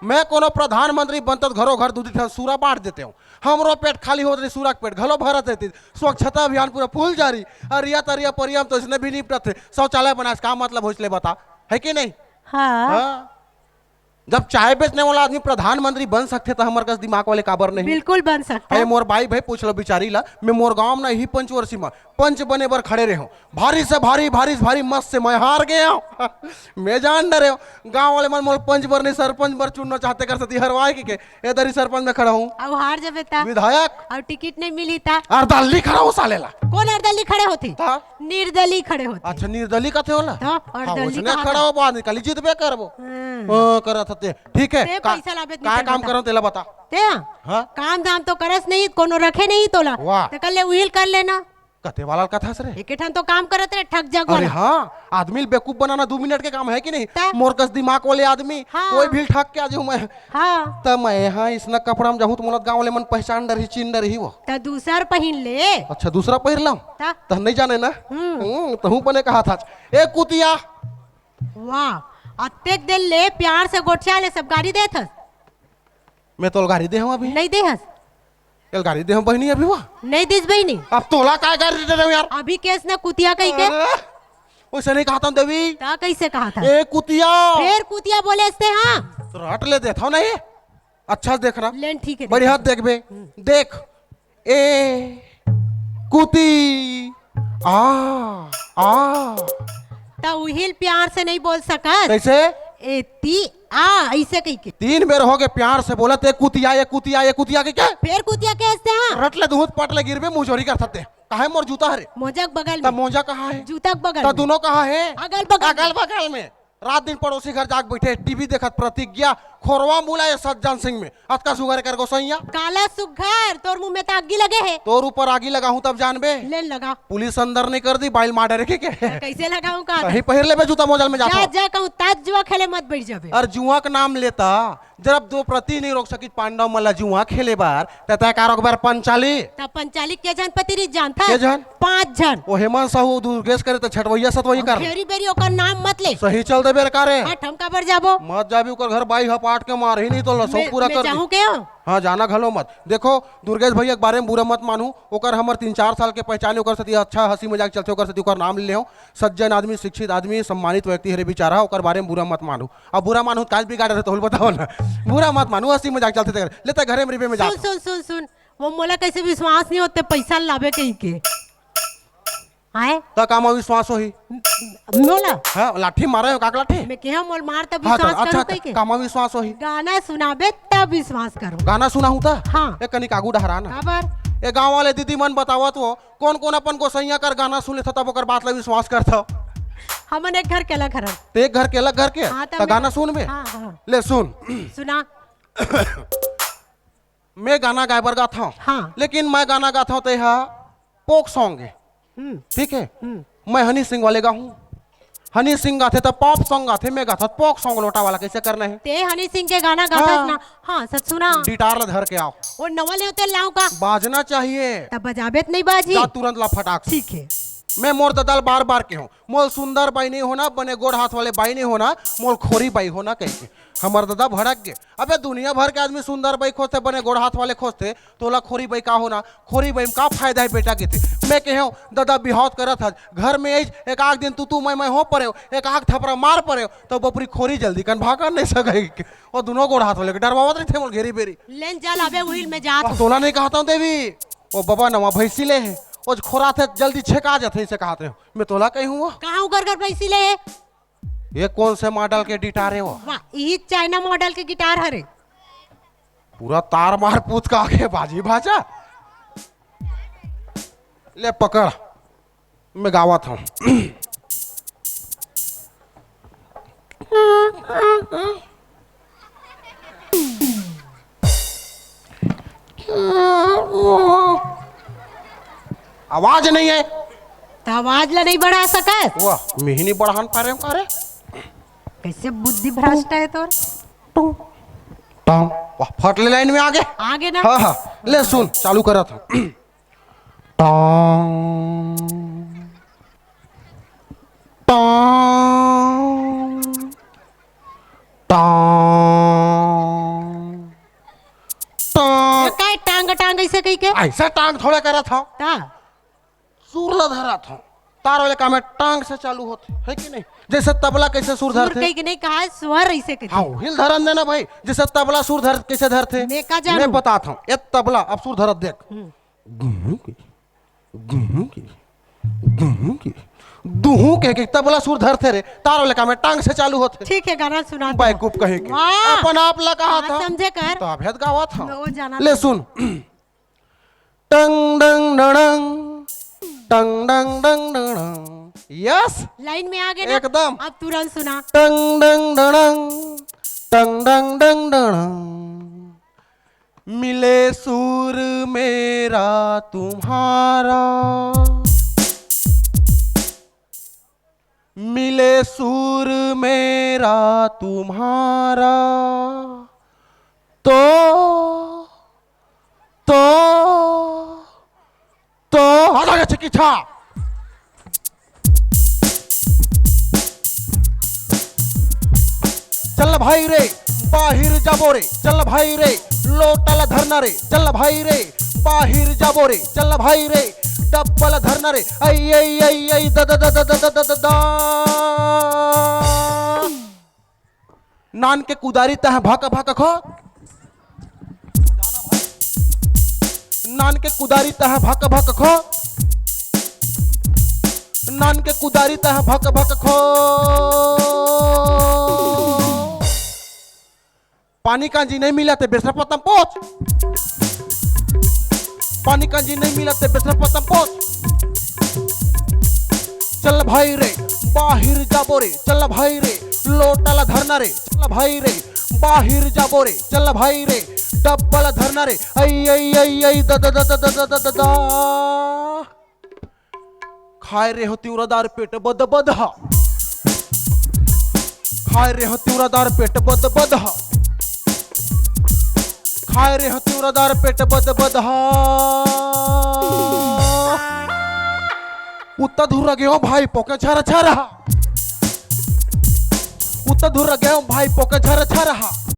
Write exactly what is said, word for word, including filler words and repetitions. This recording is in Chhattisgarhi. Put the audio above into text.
मैं कोनो प्रधानमंत्री बनतों त घरो घर दू दू ठन सूरा बांट देतेंव। हमरो पेट खाली होत रही, सूरा के पेट घलो भरत रही। स्वच्छता अभियान पूरा full जारी। अरिया तरिया परिया म तो इसने भी निपटत हे, शौचालय बनाए से का मतलब होइस ले बता, हे कि नहीं? हाँ। हाँ। जब चाय बेचने वाला आदमी प्रधानमंत्री बन सकथे, त हमर कस दिमाग वाले काबर नहीं? बिल्कुल बन सकथे। अरे मोर बाई भाई पूछ लो बिचारी ला, मैं मोर गांव म ना इही पंचवर्षी म पंच बने बर खड़े रहेंव। भारी से भारी, भारी से भारी मत से मैं हार गेंव। मैं जान डरेंव। गांव वाले मन मोला पंच बर नहीं, सरपंच बर चुनना चाहथे कर सेती हरवाए कहिके ए दरी सरपंच में खड़ा हूँ। अउ हार जबे ता? विधायक। अउ टिकट नहीं मिली ता? अर्दली खड़ा हो साले ला। कोन अर्दली खड़े होथे? ता? निर्दली खड़े होथे। अच्छा, निर्दली कथे ओला? ता हाँ, अर्दली उसने कहा खड़ा था। हो, बाद निकाली, जीतबे करबो। हाँ। ओ, करत हते। ठीक है, ते का, पैसा लाबे त का निकल काम बता। करंव तेला बता। ते हाँ? हाँ? काम धाम तो करस नहीं, कोनो रखे नहीं तोला। वाह। त कर ले, उहिल कर लेना। कते वाला कथस रे? एके ठन तो काम करत रे, ठग जग अरे वाला। हाँ, आदमी ल बेवकूफ बनाना दू मिनट के काम हे कि नहीं? त? मोर कस दिमाग वाले आदमी, हाँ। कोई भी ठग के आ जाहूँ मैं। हाँ। त मैं हाँ, इसना कपड़ा म जाहूँ त मोला गाँव वाले मन पहचान डरही, चिन डरही वो। त दूसर पहिन ले। अच्छा, दूसरा पहिर लंव? त? त नहीं जाने ना? हम्म। हम्म, तहूँ बने कहा था। ए कुतिया। वाह, अतेक दिन ले प्यार से गोठिया ले सब गारी देथस। मैं तोला गारी दे हूँ अभी? नहीं दे हस। एल गारी दे हूँ बहिनी अभी वो? नहीं दिस बहिनी। अब तोला काय गारी दे रहे हूँ यार? अभी केस ना कुतिया कही के। अरे, वैसे नहीं कहा था देवी। ता कैसे कहा था? ए कुतिया। फेर कुतिया बोले हस ते हाँ। तो रट ले देता हूँ नहीं। अच्छा से देखना। लेन ठीक है, बढ़िया देखना। देखबे। हम्म। देख। ए कुती आ आ। त उहिल प्यार से नहीं बोल सकत। कैसे? एती आ, ऐसे कही के। तीन बेर हो गए प्यार से बोलत, ए कुतिया, ए कुतिया, ए कुतिया के क्या? फेर कुतिया कहे हस ते हाँ। रट ले दूध पट ले गिरबे, मुंह जोरी कर सकते। काहे मोर जूता हरे? मोजा के बगल त में। मोजा कहाँ है? जूता के बगल त में। दोनों कहाँ है? अगल बगल अगल में। बगल में। रात दिन पड़ोसी घर जाके बैठे, टीवी देखत प्रतिज्ञा, खोरवा मुला ये सज्जन सिंह में। अतका सुघर कर गोसैया। काला सुघर, तोर मुंह में त आगी लगे हे। तोर ऊपर आगी लगाहूं तब जानबे। ले लगा। पुलिस अंदर नहीं कर दी, बाइल मार डरे के, के? कैसे लगाऊं का? कहीं पहिर लेबे जूता मोजल में जा जाथो। जा कहूं, तात जुआ खेले मत बैठ जाबे। अरे जुआ के नाम लेता, जब दो प्रति नहीं रोक सकित पांडव मन ला जुआ खेले बर, त तय का रोक बर पंचाली? त पंचाली के झन पति रही जानथा? के झन? पांच झन। ओ हेमंत साहू दुर्गेश करे त छठवैया सतवैया कर। घेरी बेरी ओकर नाम मत ले। सही चल दे बेर का रे? हट, हम काबर जाबो? मत जाबी, ओकर घर बाई ह पाट के मारही नहीं तो लसौ मैं, पूरा मैं कर दी। जाहूं के हो? हाँ, जाना घलो मत। देखो, दुर्गेश भैया के बारे में बुरा मत मानू, ओकर हमर तीन चार साल के पहचाने, ओकर सेती अच्छा हंसी मजाक चलथे, ओकर सेती ओकर नाम ले लेहूं। सज्जन आदमी, शिक्षित आदमी, सम्मानित व्यक्ति हरे बेचारा, ओकर बारे में बुरा मत मानू। अब बुरा मानू त काज बिगाड़ रहे तो होल बताओ ना। बुरा मत मानू, हंसी मजाक चलथे तेकर। ले ते घरे में रिबे में जा। सुन, सुन, सुन, सुन। वो मोला कैसे विश्वास नहीं होते, पैसा लाबे कहीं के। आए? त कामा विश्वास होही? मोला? हाँ, लाठी मारे हो, काक लाठी? मैं कहा मोल मार तब हाँ, विश्वास अच्छा, करूँ अच्छा, कहीं के। कामा विश्वास होही? गाना सुनाबे तब विश्वास करूँ। गाना सुनाहूं त? हाँ। ए कनिक आगू डहरा ना। काबर? ए गांव वाले दीदी मन बतावत वो, कोन कोन अपन गोसैया कर गाना सुन लेथव तब ओकर बात ला विश्वास करथव? हमन एक घर के अलग हरन। ते एक घर के अलग घर के? हाँ, त त मैं गाना सुनबे? हाँ, हाँ। ले सुन। सुना। मैं गाना गाए बर गाथव। हाँ। लेकिन मैं गाना गाथव ते हा पोक सॉन्ग है। हम्म। ठीक है? हम्म। मैं हनी सिंह वाले गाहूँ। हनी सिंह गाथे त पॉप सॉन्ग गाथे, मैं गाथव पोक सॉन्ग लोटा वाला, कैसे करना है? ते हनी सिंह के गाना गाथस हाँ। ना? हाँ, सच सुना। गिटार ला धर के आओ। ओ नवा ले होते लाऊं का? बाजना चाहिए। तब बजाबे त नहीं बाजी। जा तुरंत ला फटाक से। ठीक है। मैं मोर ददा ल बार बार के हूँ, मोल सुंदर बाई नहीं होना, बने गोड़ हाथ वाले बाई नहीं होना, मोल खोरी बाई होना कह के। हमर ददा भड़क गे। अबे दुनिया भर के आदमी सुंदर बाई खोजथे, बने गोड़ हाथ वाले खोजथे, तोला खोरी बाई का होना? खोरी बाई में का फायदा है बेटा के थे? मैं कहे हूँ, ददा बिहाव करत हस, घर में आइस, एक आध दिन तू तू मैं मैं हो परे हो, एक आध थपरा मार परे हो, तो बपरी खोरी जल्दी कन भागा नहीं सके। वो दोनों गोड़ हाथ वाले के डरवावत नहीं थे मोल घेरी बेरी। लेन जा लाबे उहिल में जात अब हूँ। तोला नहीं कहता हूँ देवी, वो बाबा नवा भैंसी ले है, वो खोरा थे जल्दी छेका जाते इसे कहते हो। मैं तोला कही हूँ वो। कहाँ उगर कर भैंसी ले है? ये कौन से मॉडल के गिटार है वो? वाह, यही चाइना मॉडल के गिटार हरे। पूरा तार मार पूत का आगे बाजी भाजा। ले पकड़, मैं गावत हूँ। आवाज नहीं है। त आवाज ला नहीं बढ़ा सकत? वाह, मिहिनी बढ़ान पा रहे हो का रे? कैसे बुद्धि भ्रष्ट है तोर? टोंग, टोंग। वाह, फट ले लाइन में आगे। आगे ना? हाँ, हाँ। ले सुन, चालू करत हूँ। टोंग, टोंग, टोंग। के? ऐसा टांग थोड़े करत हव। ता? सुर ला धरत हव। तार वाले काम में टांग से चालू होथे, हे कि नहीं? जैसे तबला कैसे सुर सुर धरथे? कही के नहीं कहा है, स्वर ऐसे कही। हाँ, हिल धरन देना भाई। जैसे तबला सुर धर, कैसे धरथे? मैं का जानू? मैं बतात हव। ए तबला, अब सुर धरत देख। हम्म। गुहू की, गुहू की, गुहू की, दुहू के, के तबला सुर धरथे रे। तार वाले काम में टांग से चालू होथे। ठीक है, गाना सुना दो। बैकूफ कहे के। वाह। अपन आप ला कहा हाँ, था। समझे कर। तो अभेद गावत हव। वो जाना ले था। सुन। टंग डंग डंग, टंग डंग डंग डंग। यस। लाइन में आ गए ना? एकदम। अब तुरंत सुना। टंग डंग डंग, टंग डंग डंग डंग। मिले सुर मेरा तुम्हारा, मिले सुर मेरा तुम्हारा, तो, तो, तो, हटा के छिकी छा। चल भाई रे, बाहिर जाबो रे, चल भाई रे, लोटा ला धरना रे, चल भाई रे, बाहिर जाबो रे, चल भाई रे, डब्बा ला धरना रे, ऐ, ऐ, ऐ, ऐ, द, द, द। नान के कुदारी तह भक भक खो। नान के कुदारी तह भक भक खो। नान के कुदारी तह भक भक खो। पानी कांजी नहीं मिला ते बेसरा पतम पोच। पानी कांजी नहीं मिला ते बेसरा पतम पोच। चल भाई रे, बाहिर जाबो रे, चल भाई रे, लोटा ला धरना रे, चल भाई रे, बाहिर जाबो रे, चल भाई रे, डब्बा ला धरना रे, ऐ, ऐ, ऐ, ऐ, द, द, द। खाए रे हो तिवरादार पेट बद बद हा। खाए रे हो तिवरादार पेट बद बद हा। खाए रे हो तिवरादार पेट बद बद हा। उत्ता धुर्रा गेहूं भाई पोके छर छर हा। उत्ता धुर्रा गेहूं भाई पोके छर छर हा।